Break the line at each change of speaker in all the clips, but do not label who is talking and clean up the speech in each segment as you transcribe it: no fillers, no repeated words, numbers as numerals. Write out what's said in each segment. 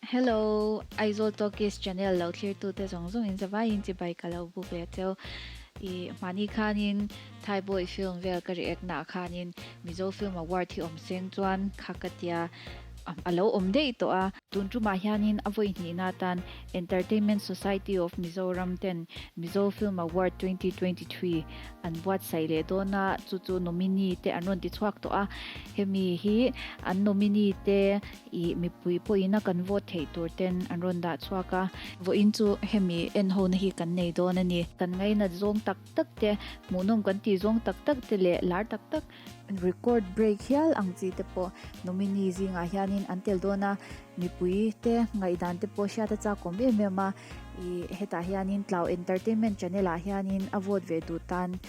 Hello Aizawl Talkies channel lo thlirtute zawng zawng in zavaiin chibai ka lo buk leh cheu. I hmani khanin Thai Boy film vel ka react naah khanin Mizo Film Award hi awm seng chuan kha ka tia a lo awm daih tawh a. Tun tumah hianin a vawi hnihna atan Entertainment Society of Mizoram ten Mizo Film Award 2023 an buatsaih leh dawn a, chu chu nominee te an rawn ti chhuak tawh a. Hemi hi an nominee te ih mipui pawhin a kan vote theih tur ten an rawn dah chhuak a. Vawiin chu hemi en hona hi kan nei dawn a ni. Kan ngainat zawng tak tak te, hmuhnawm kan tih zawng tak tak te leh lar tak tak, record break hial ang chi te pawh nominee zingah hianin an tel dawn a, mipui te ngaihdan te pawh hriat a chak awm em em a, ih hetah hianin Tlau Entertainment channel ah hianin a vote ve duh tan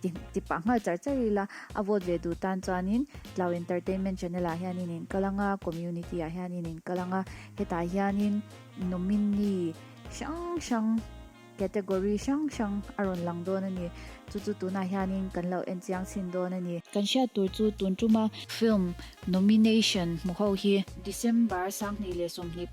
ti ti pah nghal char char ila, a vote ve duh tan chuanin Tlau Entertainment channel ah hianin in kal ang a, community ah hianin in kal ang a, hetah hianin nominee hrang hrang. Category hrang hrang a rawn lang dawn a ni. Chu chu tunah hianin kan lo en chiang chhin dawn a ni. Kan hriat tur chu tun tuma film nomination hmu ho hi December 2021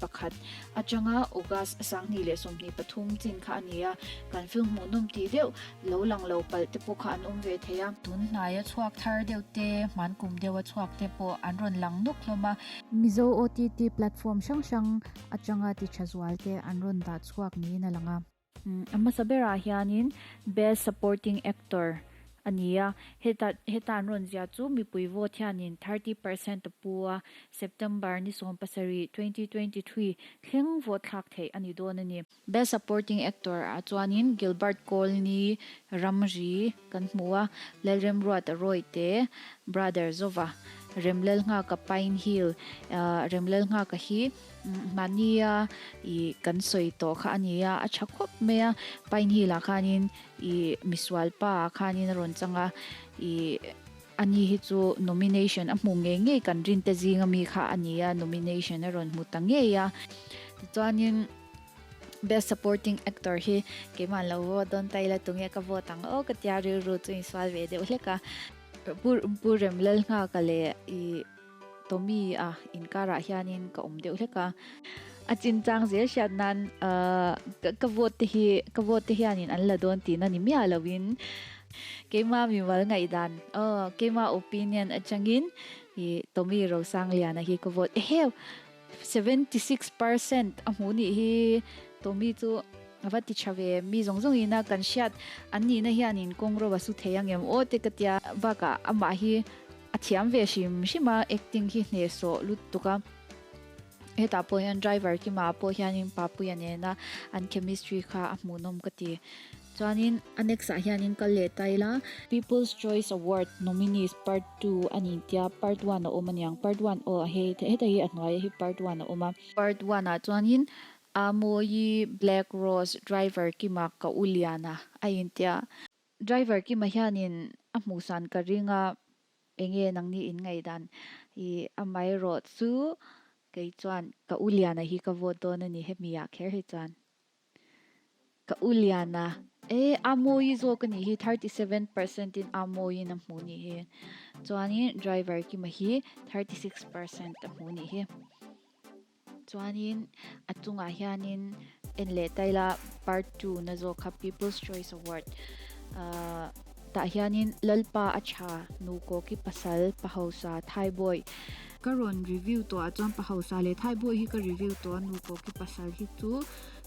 atanga August 2023 chin kha a ni a, kan film hmuhnawm tih deuh lo lang lo palh te pawh kha an awm ve thei a. Tun hnaia chhuak thar deuh te, hman kum deuha chhuak te pawh an rawn lang nuk hlawm a. Mizo OTT platform hrang hrang atanga ti tha zual te an rawn dah chhuak niin a lang a. A hmasa berah hianin Best Supporting Actor a ni a, heta heta an rawn ziah chu mipui vote hianin 30% a pu a, September ni 17, 2023 thleng vote thlak theih a ni dawn a ni. Best Supporting Actor ah chuanin Gilbert Colney Ramri kan hmu a, Lalremruata Royte, Brother Zova, Remlalnghaka Pine Hill, Remlalnghaka hi mahnia ih kan sawi tawh kha a ni a, a tha khawp mai a, Pine Hill ah khanin ih misual pa ah khanin a rawn chang a, ih ani hi chu nomination a hmu ngei ngei kan rin te zinga mi kha a ni a, nomination a rawn hmu ta ngei a, tichuanin. Best supporting actor hi keimah lo vote dawn ta ila tunge ka vote ang aw ka tia rilru chu insual ve deuh hlek a. Pu Pu Remlalnghaka leh i Tommy a inkarah hianin ka awm deuh hlek a. A chinchang zel hriat nan ka vote te hi ka vote te hianin an la dawn tihna ni miah loin keimah mimal ngaihdan aw keimah opinion atangin i Tommy Rosangliana hi ka vote eheu. 76% a hmuh nih hi Tommy chu a va ti tha ve mi zawng zawng ina kan hriat an nihna hianin kawng ro a su thei ang em aw te ka tia bakah amah hi a thiam ve hrim hrim a acting hi hnehsawh lutuk a hetah pawh hian driver kima pawh hianin Papuia nena an chemistry kha a hmuhnawm ka ti. Chuanin a next ah hianin kal leh ta ila. People's Choice Award nominees part 2 a ni tia part 1 a awm aniang part 1 aw hei heta hi a hnuaia hi part 1 a awm a. Part 1 ah chuanin Amoyi Black Rose driver Kima ka u Liana a intia. Driver Kima hianin a hmuhsan ka ring a enge nangni in ngaihdan i amaherawh chu kei chuan ka u Liana hi ka vote dawn a ni hemi ah kher hi chuan. Ka u Liana, E, Amoyi zawk a nih hi, 37% in Amoyiin a hmuh nih hi. Chuanin driver Kima hi 36% a hmuh nih hi. Chuanin a chungah hianin en leh ta ila part 2 na zawk kha People's Choice Award. Ahh tah hianin Lalpa a tha, Nukawki pasal, Pahausa, Thaibawi. Ka rawn review tawh ah chuan Pahausa leh Thaibawi hi ka review tawh a, Nukawki pasal hi chu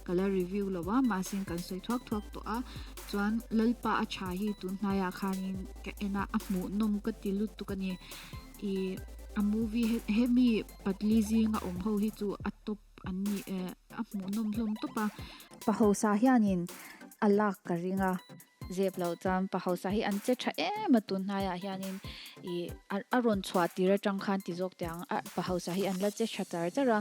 Ka la review lo a, mahse kan sawi thuak thuak tawh a, chuan Lalpa a tha hi tun hnaiah khanin ka en a, a hmuhnawm ka ti lutuk a ni. Ih a movie he hemi patli zinga awm ho hi chu a top an ni eh a hmuhnawm hlawm tawp a. Pa hausa hianin a lak ka ring a. Zep loh chuan pa hausa hi an che tha em a tun hnaiah hianin ih a rawn chhuah tir atang khan ti zawk teh ang a pa hausa hi an la che tha char char a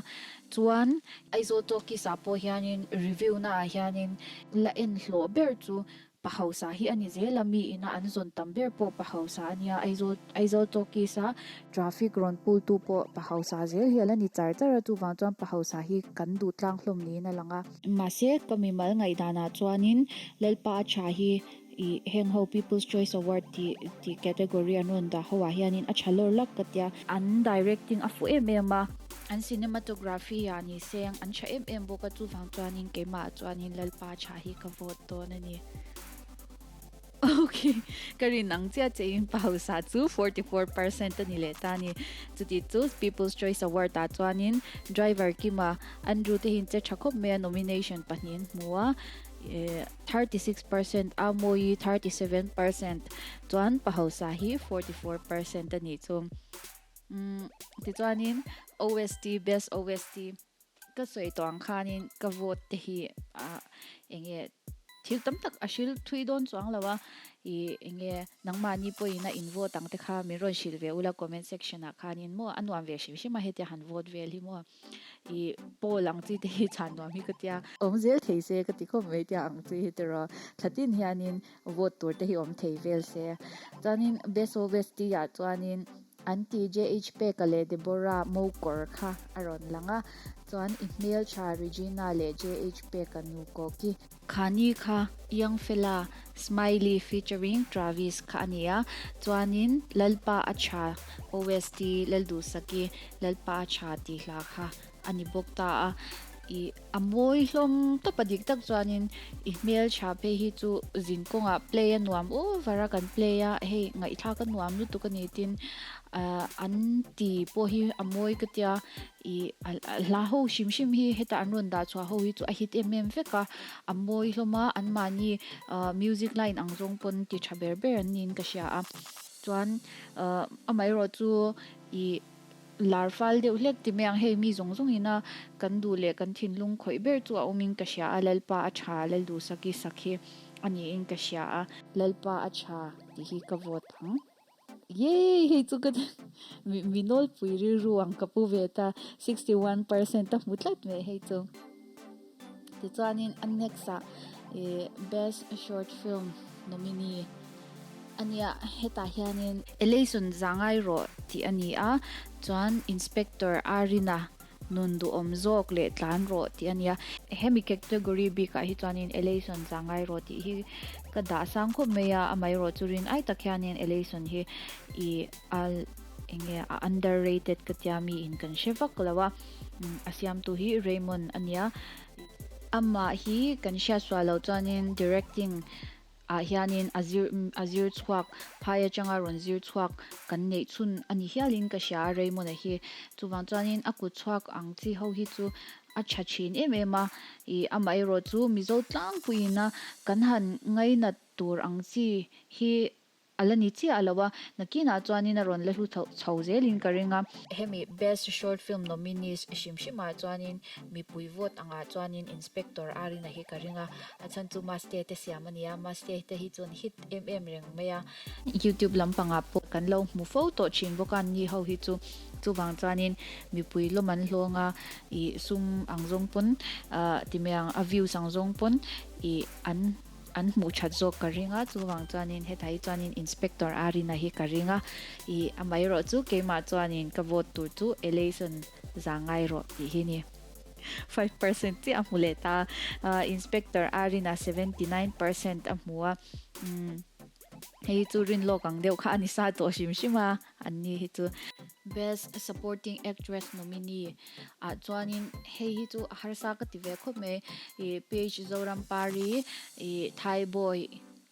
chuan Aizawl Talkies ah pawh hianin review na ah hianin la en hlawh ber chu pa hausa hi a ni zel a mi ina an zawn tam ber pawh pa hausa a nia Aizawl Aizawl Talkies a traffic rawn pul tu pawh pa hausa zel hi a la ni char char a chuvang chuan pa hausa hi kan duh tlang hlawm niin a lang a. Mahse, ka mimal ngaihdanah chuanin Lalpa a tha hi ih heng ho People's Choice Award tih tih category an rawn dah ho ah hianin a tha lawr lak ka tia. An directing a fuh em em a. An cinematography ah ni seng an tha em em bawk a chuvang chuanin keimah ah chuanin Lalpa tha hi ka vote dawn a ni. Ok, ka rin ang chiah che in pause chu 44% a ni leh ta a ni. Chuti chu People's Choice Award ah chuanin Driver Kima Andrew te hian che tha khawp mai a nomination pahnih an hmu a, 36% a Mawi 37% chuan Pahausa hi 44% a nih chu. Umm tichuanin OST Best OST ka sawi tawh ang khanin ka vote te hi ah enge thil tam tak a hril thui dawn chuang lo a ih enge nangmahni pawhin a in vote ang te kha min rawn hrilh ve ula comment section ah khanin maw a nuam ve hrim hrim a hetia han vote vel hi maw ih poll ang chi te hi chhan nuam hi ka tia. Awm zel thei se ka ti khawp mai tia ang chi hi tiraw thlatin hianin vote tur te hi awm thei vel se chuanin best OST ah chuanin An ti JH Peka leh Deborah Mokawr kha a rawn lang a, chuan i hmeltha Regina leh JH Peka nu Koki. Khani kha Young Fella Smiley featuring Travis kha a ni a, chuanin Lalpa a tha OST Lalduhsaki Lalpa a tha tih hla kha a ni bawk ta a, i a mawi hlawm tawp a dik tak chuanin i hmeltha phei hi chu zin kawngah play a nuam over a kan play a hei ngaihthlak a nuam lutuk a ni tin ah an ti pawh hi a mawi ka tia ih a hla ho hrim hrim hi hetah an rawn dah chhuah ho hi chu a hit em em vek a a mawi hlawm a anmahni ah music line ang zawng pawn ti tha ber ber an niin ka hria a chuan ah amaherawhchu ih. Lar fal deuh hlek ti mai ang, hei mi zawng zawng ina kan duh leh kan thinlung khawih ber chu a awmin ka hria a, Lalpa a tha, Lalduhsaki sak hi a niin ka hria a. Lalpa a tha tih hi ka vote ang. Yay! Hei chu ka mi nawlpui rilru ang ka pu ve ta, 61% a hmu tlat mai hei chu. Tichuanin a next ah best short film nominee a nia hetah hianin Eleison zangai rawh tih a ni a chuan Inspector Arina nun duhawm zawk leh tlan rawh tih a ni a hemi category bikah hi chuanin Eleison zangai rawh tih hi ka dah sang khawp mai a amaherawhchu rin ai tak hianin Eleison hi ih a enge a underrated ka tia mi in kan hre vak lo a. A siamtu hi Raymond a nia. Amah hi kan hriat sual loh chuanin directing ah hianin a zir a zir chhuak phai atanga rawn zir chhuak kan neih chhun a ni hialin ka hria a Raymond-a hi. Chuvang chuanin a kut chhuak ang chi ho hi chu a tha thin em em a. Ih amaherawh chu Mizo tlangpuiin a kan han ngainat tur ang chi hi A la ni chiah lo a, nakinah chuanin a rawn la hlu chho zelin ka ring a. Hemi Best Short Film nominees hrim hrimah chuanin mipui vote angah chuanin Inspector Arina hi ka ring a, a chhan chu Maste te siam a nia, Maste te hi chuan hit em em reng mai a. YouTube lampangah pawh kan lo hmu fo tawh thin bawk a, ni ho hi chu chuvang chuanin mipui lawm an hlawng a, ih sum ang zawng pawn ti mai ang a views ang zawng pawn ih an An hmuh that zawk ka ring a, chuvang chuanin hetah hi chuanin Inspector Arina hi ka ring a, ih amaherawh chu keimah chuanin ka vote tur chu Eleison za ngai rawh tih hi ni. 5% chiah a hmu leh ta a, Inspector Arina 79% a hmu a, umm hei hi chu rinlawk ang deuh kha a ni sa tawh hrim hrim a, an ni hi chu. Best Supporting Actress nominee ah chuanin hei hi chu a harsa ka ti ve khawp mai ih PH Zorampari ih Thai boy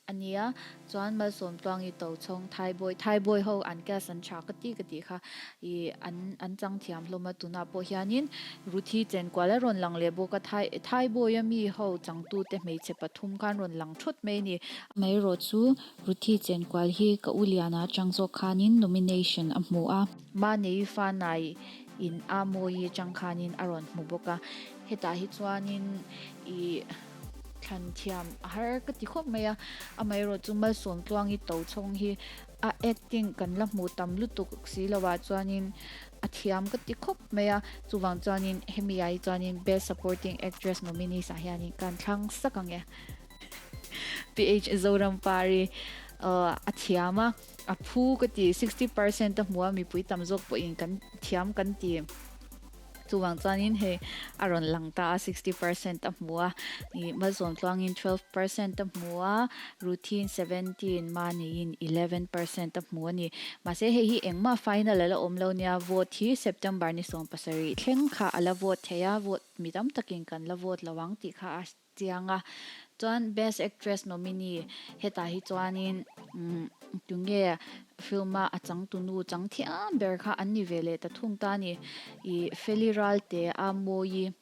a nia chuan Malsawmtluangi Tochhawng Thai boy Thai boy ho an cast an tha ka ti ka tih kha ih an an chang thiam hlawm a tunah pawh hianin Ruthi Chenkual a rawn lang leh bawk a Thai Thai boy a mi ho changtute hmeichhe pathum khan rawn lang thawt mai a ni. Amaherawh chu Ruthi Chenkual hi ka u Liana atang zawk khanin nomination a hmu a. Mahni fanai in a mawi atang khanin a rawn hmu bawk a. Hetah hi chuanin ih thlan thiam a har ka ti khawp mai a. Amaherawh chu Malsawmtluangi Tochhawng hi a acting kan la hmu tam lutuk si lo ah chuanin a thiam ka ti khawp mai a. Chuvang chuanin hemi ah hi chuanin Best Supporting Actress nominees ah hianin kan thlang sak ang e. PH Zorampari a thiam a, a phu ka ti, 60% a hmu a, mipui tam zawk pawhin kan thiam kan ti. Chuvang chuanin hei a rawn lang ta a, 60% a hmu a, ih Malsawm tluangin 12% a hmu a, Ruthin 17, Maneiin 11% a hmu a ni. Mahse hei hi engmah final a la awm lo nia, vote hi September ni 17 thleng kha a la vote thei a, vote mi tam takin kan la vote lo ang tih kha a chiang a. Chuan Best Actress nominee hetah hi chuanin tunge film a a changtunu chang thiam ber kha an ni ve leh ta thung ta a ni. Ih Feli Ralte a Mawi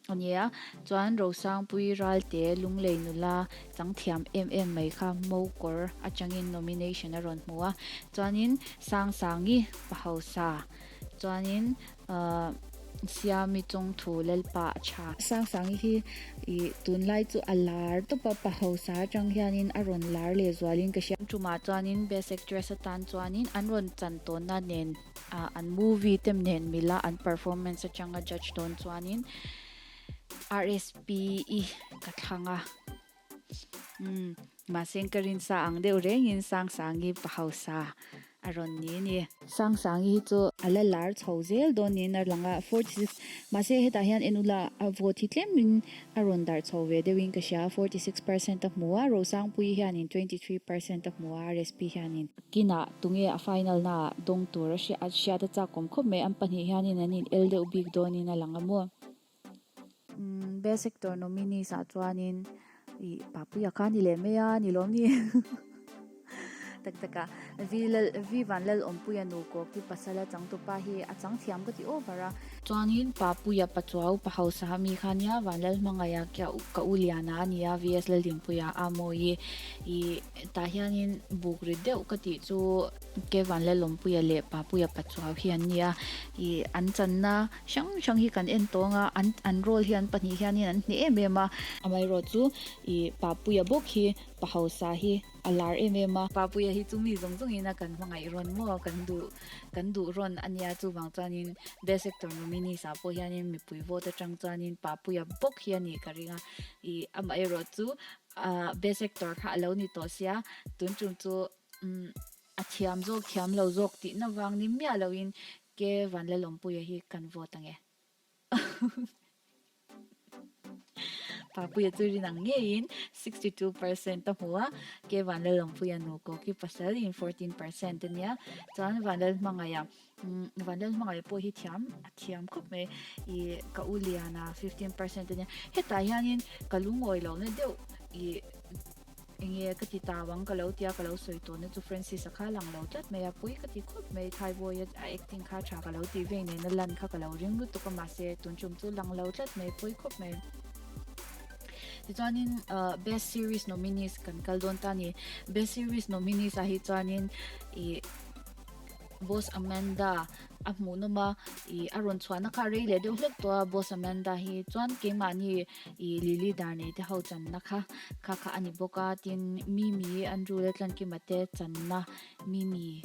a nia, chuan Rosangpui Ralte Lunglei nula chang thiam em em mai kha Mokawr atangin nomination a rawn hmu a. Chuanin Sangsangi Pahausa chuanin Ahh Siami chawngthu Lalpa a tha. Sangsangi hi ih tunlai chu a lar tawp a, pa hausa atang hianin a rawn lar leh zualin ka hria. Tumah chuanin best actress atan chuanin an rawn chan tawnna nen ah an movie te nen mila an performance atanga judge dawn chuanin RSP i ka thlang a. Umm mahse ka rinsa ang deuh rengin Sangsangi pa hausa a rawn ni a ni. Sangsangi hi chu a la lar chho zel dawn niin a lang a, 46 mahse hetah hian en ula a vote hi tlemin a rawn darh chho ve deuhin ka hria, 46% a hmu a, Rosangpuii hianin 23% a hmu a, RSP hianin. Kinah tunge a final naah dawng tur a hriat a chakawm khawp mai, an pahnih hianin an in el deuh bik dawnin a lang a maw. Best actor nominees ah chuanin ih Papuia kha a ni leh mai a ni lawm ni tak tak a V lal V van lal awmpuia nu kawk hi pasal a changtupa hi a chang thiam ka ti over a. Chuanin Papuia Pachuau pa hausa ami kha nia van lal hmangaih a kia ka u liana a nia VS Laldinpuia a mawi ih tah hianin buk ri deuh ka tih chu Ke Vanlalawmpuia leh Papuia Pachuau hi an ni a, ih an channa hrang hrang hi kan en tawng a, an an role hi an pahnih hianin an hneh em em a. Amaherawh chu ih Papuia bawk hi pa hausa hi a lar em em a. Papuia hi chu mi zawng zawngin a kan hmangaih rawn maw kan duh kan duh rawn a nia, chuvang chuanin Best Actor nominees ah pawh hianin mipui vote atang chuanin Papuia bawk hi a nih ka ring a, ih amaherawh chu ah Best Actor kha a lo ni tawh sia, tun tum chu. Umm a thiam zawk thiam lo zawk tihna vang ni miah loin ke Vanlalawmpuia hi kan vote ange. Papuia chu rin ang ngeiin 62% a hmu a, ke Vanlalawmpuia nu Koki pasal in 14% a nia. Chuan Vanlalhmangaia umm Vanlalhmangaia pawh hi thiam a thiam khawp mai ih ka u Liana 15% a nia. Hetah hianin ka lungawi lohna deuh ih Enge ka ti tau ang ka lo tia ka lo sawi tawh na chu Francis a kha lang lo tlat mai a, pui ka ti khawp mai, Thaiboy a acting kha tha ka lo tih veng nen a lan kha ka lo ring lutuk a mahse tun tum chu lang lo tlat mai, pui khawp mai. Tichuanin best series nominees kan kal dawn ta ni, best series nominees ah hi chuanin ih Boss Amanda a hmuhnawm a, ih a rawn chhuahna kha a rei leh deuh hlek tawh a, Boss Amanda hi chuan keimahni ih Lily Darnei te ho channa kha kha kha a ni bawk a, tin Mimi Andrew leh Tlankima te channa Mimi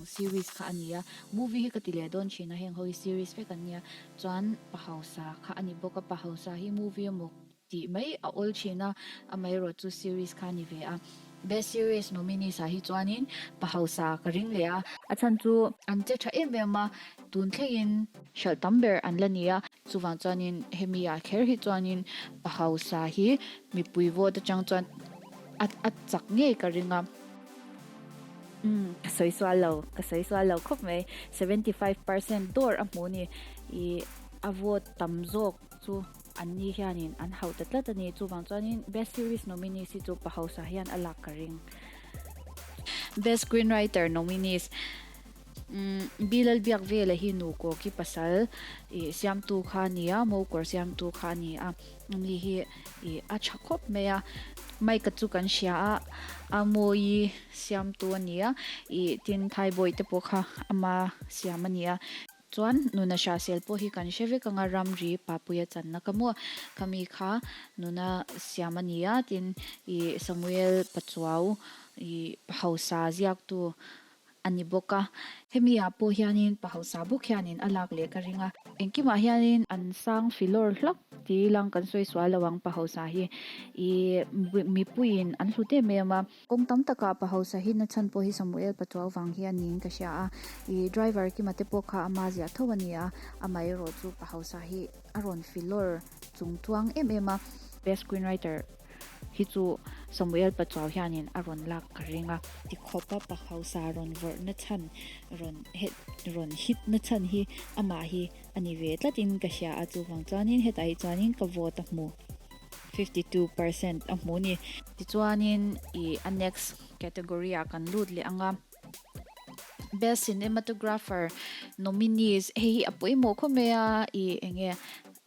series kha a ni a, movie hi ka ti leh dawn thin a, heng ho hi series vek an nia, chuan Pa Hausa kha a ni bawk a, Pa Hausa hi movie emaw tih mai a awl thin a, amaherawh chu series kha a ni ve a. Best series nominees ah hi chuanin Pa Hausa ka ring leh a. A chhan chu an che tha em em a, tun thlengin hralh tam ber an la ni a. Chuvang chuanin hemi ah kher hi chuanin Pa Hausa hi mipui vote atang chuan a a chak ngei ka ring a. Umm ka sawi sual lo, ka sawi sual lo khawp mai. 75% dawr a hmu ni. Ih a vote tam zawk chu an ni hianin an hauh ta tlat a ni. Chuvang chuanin Best Series nominees hi chu Pa Hausa hian a lak ka ring. Best Screenwriter nominees Umm Bilal biak vela hi nu kawki pasal ih siamtu kha a ni a, mo kawr siamtu kha a ni a, ani hi ih a tha khawp mai a, Mike a chu kan hria a, a mawi siamtu a ni a, ih tin Thaibawi te pawh kha ama siam a ni a, chuan nuna hriasel pawh hi kan hre vek ang a, ramri Papuia channa ka maw khami kha nuna siam a ni a, tin ih Samuel Pachuau ih hausa ziaktu. a ni bawk a. Hemi ah pawh hianin pa hausa bawk hianin a lak leh ka ring a. Engkimah hianin an sang filawr hlak ti lang kan sawi sual lo ang pa hausa hi ih mipuiin an hlut em em a. Kawng tam takah pa hausa hi na chhan pawh hi Samuel Pachuau vang hi a niin ka hria a. Ih driver Kima te pawh kha ama ziah tho a ni a, amaherawh chu pa hausa hi a rawn filawr chung chuang em em a. Best screenwriter hi chu Samuel Pachuau hianin a rawn lak ka ring a. Ti khawpa pa hausa rawn vawrh na chhan, rawn het rawn hit na chhan hi amah hi a ni ve tlatin ka hria a, chuvang chuanin hetah hi chuanin ka vote a hmu 52% a hmu ni. Tichuanin i a next category ah kan lut leh ang a. Best Cinematographer nominees hei hi a pawimawh khawp mai a, i enge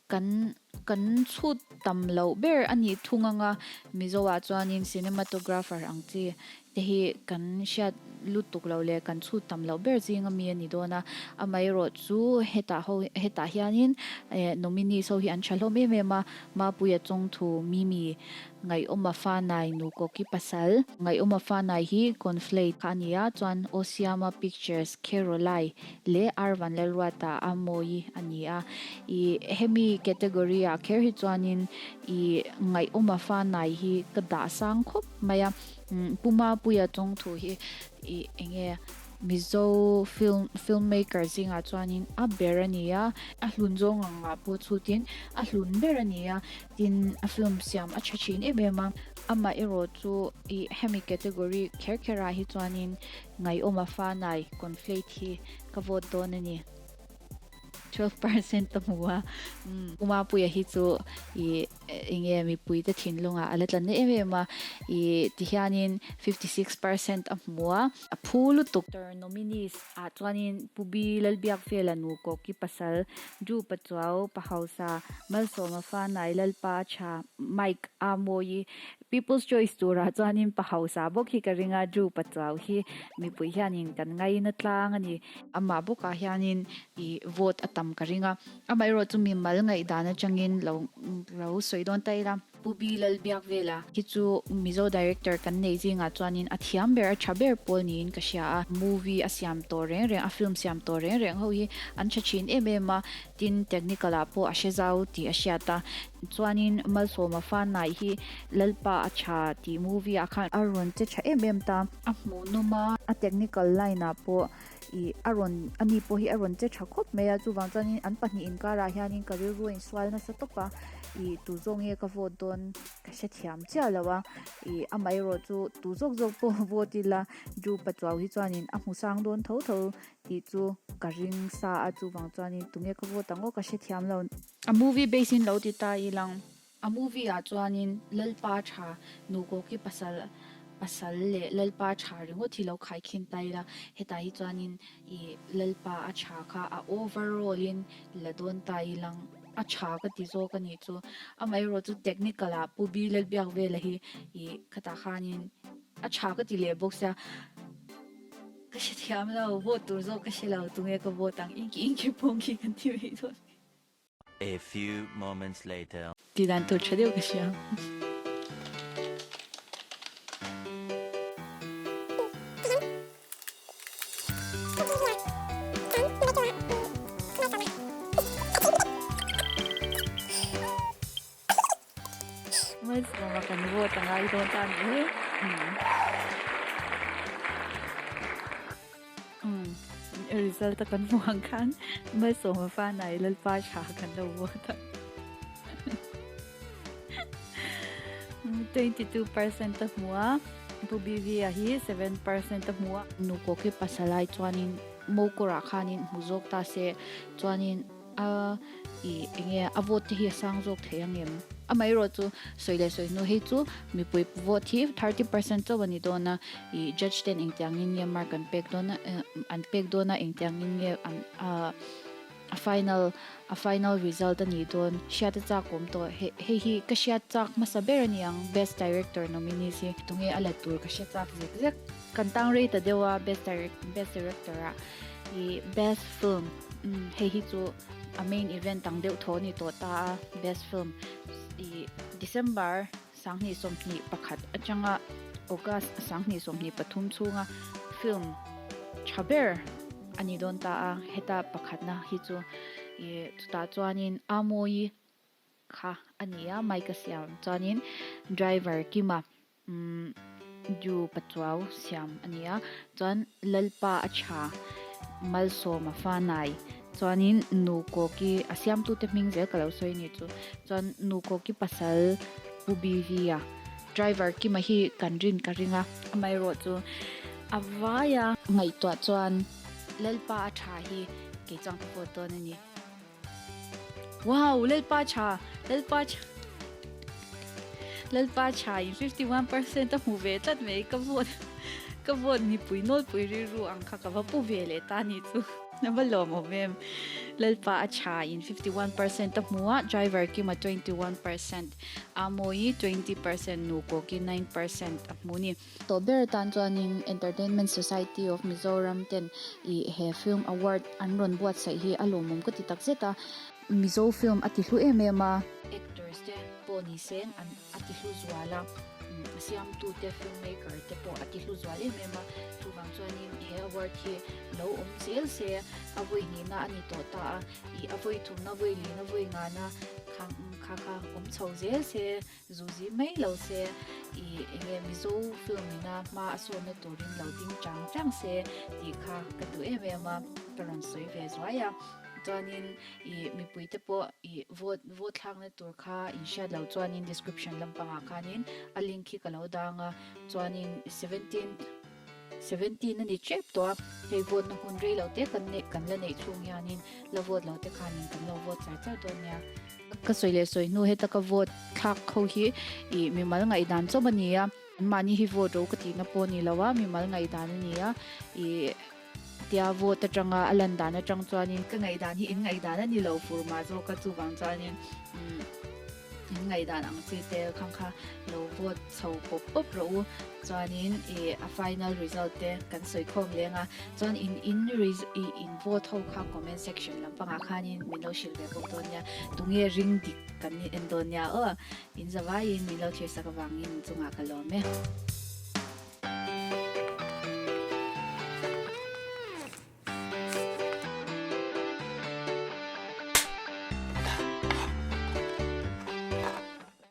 Kan kan chhut tam loh ber a nih thung anga Mizo-ah chuanin cinematographer ang chi te hi kan hriat lutuk loh leh kan chhut tam loh ber zinga mi a ni dawn a. Amaherawh chu hetah ho hetah hianin eh nominees ho hi an tha hlawm em em a, Mapuia Chawngthu, Mimi, Ngaihawma Fanai nu Koki pasal. Ngaihawma Fanai hi Conflate kha a ni a, chuan Osiama Pictures Kherolai leh R Vanlalruata a mawi a ni a. I hemi category ah kher hi chuanin i Ngaihawma Fanai hi ka dah sang khawp mai a. Pu Mapuia Chawngthu hi i enge Mizo film film maker zingah chuanin a ber a ni a, a hlun zawng angah pawh chhutin a hlun ber a ni a. Tin, a film siam a tha thin em em a, amah erawh chu ih hemi category kher kher ah hi chuanin ngaihawm a fanai conflate hi ka vote dawn a ni. 12% a hmu a, umm U Mapuia hi chu ih enge mipui te thinlungah a la tla na em em a, ih tihianin 56% a hmu a, a phu lutuk. Nominees ah chuanin Pu Bi Lalbiakvela nu Koki pasal, Drew Pachuau, Pa Hausa, Malsawma Fanai, Lalpa Tha, Mike A Mawi, People's Choice turah chuanin Pa Hausa bawk hi ka ring a, Drew Pachuau hi mipui hianin kan ngaina tlang a ni. Amah bawkah hianin i vote a tam ka ring a, amaherawh chu mimal ngaihdan atangin lo lo sawi dawn ta ila. Pu Bi Lalbiakvela hi chu Mizo director kan neih zingah chuanin a thiam ber, a tha ber pawl niin ka hria a. Movie a siam tawh reng reng, a film siam tawh reng reng ho hi an tha thin em em a, tin technical ah pawh a hre zau tih a hriat a. Chuanin Malsawma Fanai hi Lalpa a tha tih movie ah khan a rawn che tha em em ta. A hmuhnawm a, a technical line ah pawh ih a rawn ani pawh hi a rawn che tha khawp mai a chuvang chuanin an pahnih inkarah hianin ka rilru a insual nasa tawp a ih tu zawk nge ka vote dawn ka hrethiam chiah lo a ih amaherawh chu tu zawk zawk pawh vote ila Drew Pachuau hi chuanin a hmu sang dawn tho tho tih chu ka ring sa a chuvang chuanin tunge ka vote ang aw ka hrethiam lo. A movie base in lo ti ta ilang. A movie ah chuanin Lalpa tha Nukawki pasal pasal leh Lalpa tha ringawt hi lo khaikhin ta ila, hetah hi chuanin i Lalpa a tha kha a overall in la dawn ta ilang a tha ka ti zawk a nih chu. Amaherawh chu technical ah Pu Bi Lalbiakvela hi i khatah khanin a tha ka ti leh bawk sia. Ka hrethiam lo, vote tur zawk ka hre lo, tunge ka vote ang inki inki pawng khi kan ti mai dawn.
A few moments later.
Tih dan tur tha deuh ka hria. Malsawma kan vote a ngai dawn ta nih hi. Umm result a kan hmuh ang khan Malsawma Fanai Lalpa tha kan lo vote a. 22% a hmu a, Pu BV-a hi 7% a hmu a. Nukawk hi pasal ai chuanin Mokawrah khanin hmu zawk ta se chuanin A i enge a vote te hi a sang zawk thei ang em? Amaherawh chu sawi leh sawi hnu hei chu mipui vote hi 30% chauh a ni dawn a, i judge ten engtiangin nge mark an pek dawn a an pek dawn a engtiangin nge an a final a final result a nih dawn hriat a chak awm tawh hei hei hi ka hriat chak hmasa ber a ni ang best director nominees hi tunge a la tur ka hre chak zek zek. Kan tang rei ta deuh a best best director ah i best film umm hei hi chu a main event ang deuh thaw a ni tawh ta a best film i December 2021 atanga August 2023 chhunga film. tha ber a ni dawn ta a, heta pakhatna hi chu ih chutah chuanin Amawi kha a ni a, mic a siam chuanin driver Kima umm ju pachuau siam a ni a, chuan Lalpa a tha Malsawma Fanai chuanin Nukawki a siamtute hming zel ka lo sawi a ni chu chuan Nukawki pasal Pu Bivia. Driver Kima hi kan rin ka ring a, amaherawh chu a vaia ngaihtuah chuan Lalpa a tha hi kei chuan ka vote dawn a ni. Wow! Lalpa tha! Lalpa tha! Lalpa tha in 51% a hmu ve tlat mai ka vote ka vote mipui nawlpui rilru ang kha ka va pu ve leh ta ni chu. A va lawmawm em? Lalpa a tha in 51% a hmu a, driver Kima 21%. Amawi 20% nu kawkin 9% a hmu ni. Tawh ber atan chuanin Entertainment Society of Mizoram ten ih he film award an rawn buatsaih hi a lawmawm ka ti tak zet a. Mizo film a ti hlu em em a. Actors te pawh ni seng an a ti hlu zual a, a siamtu te film maker te pawh a ti hlu zual em em a. Chuvang chuanin he award hi lo awm zel se a vawi hnihna a ni tawh ta a, ih a vawi thumna vawi lihna vawi ngana kha kha kha awm chho zel se zuzi mai lo se ih enge Mizo film ina hma a sawnna turin lo ding chang chang se tih kha ka duh em em a ka rawn sawi ve zuai a chuanin ih mipui te pawh ih vote vote thlakna tur kha in hriat loh chuanin description lampangah khanin a link hi ka lo dang a chuanin 17 17 a ni tep tawh a, hei vote na hun rei lo te kan neih kan la neih chhung hianin la vote lo te khanin kan lo vote char char dawn nia. Ka sawi leh sawi hnu heta ka vote thlak ho hi ih mimal ngaihdan chawp a ni a, anmahni hi vote ro ka tihna pawh a ni lo a, mimal ngaihdan a ni a, ih tia vote atanga a lan dan atang chuanin ka ngaihdan hi in ngaihdan a ni lo fur mah zawk a chuvang chuanin umm in ngaihdan ang chi te khang kha lo vote chho pawp pawp rawh u chuanin ih a final result te kan sawi khawm leng a chuan in in ih in vote ho kha comment section lampangah khanin min lo hrilh ve bawk dawn nia tunge ring dik kan en dawn nia aw in zavaiin min lo thlir sak avangin chungah ka lawm e.